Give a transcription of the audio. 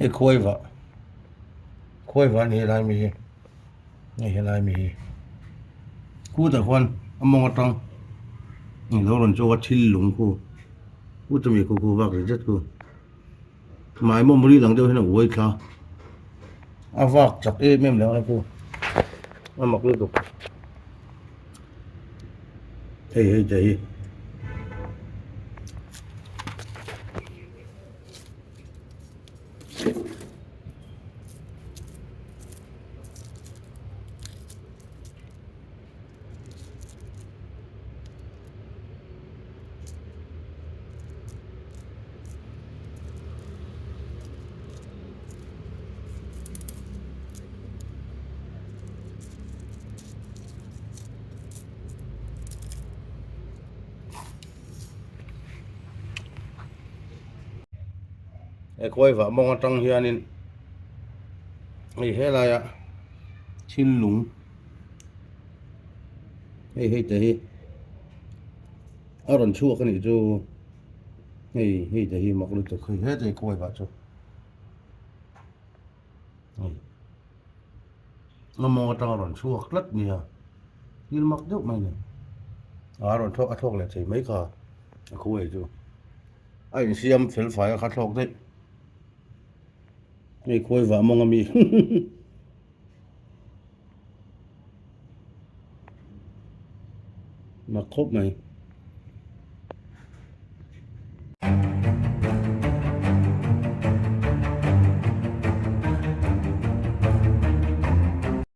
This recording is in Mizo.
Hei khuai vah khuai vah a ni helai mi hi hei helai mi hi khutah khuan a mawng atang alo rawn chhuak a thil lung khu khuta mi khu khu vak ri zet khu mahni mawng lang deuh hian a uai thla a vak chak em em leh ang khu a mak lutuk hei hei te hi. He khawi vah mawng atang hianin hei helaiah thil lung hei hei te hi a rawn chhuak a nih chu hei hei te hi mak lutuk hei heta hi khawi vah chu hei a mawng atang a rawn chhuak tlat nia thil mak deuh mai a ni a rawn thlawk a thlawk leh thei mai kha a khawi chu. A insiam fel fai a kha thlawk daih. Hei khawi vah mawng ami. Mak khawp mai.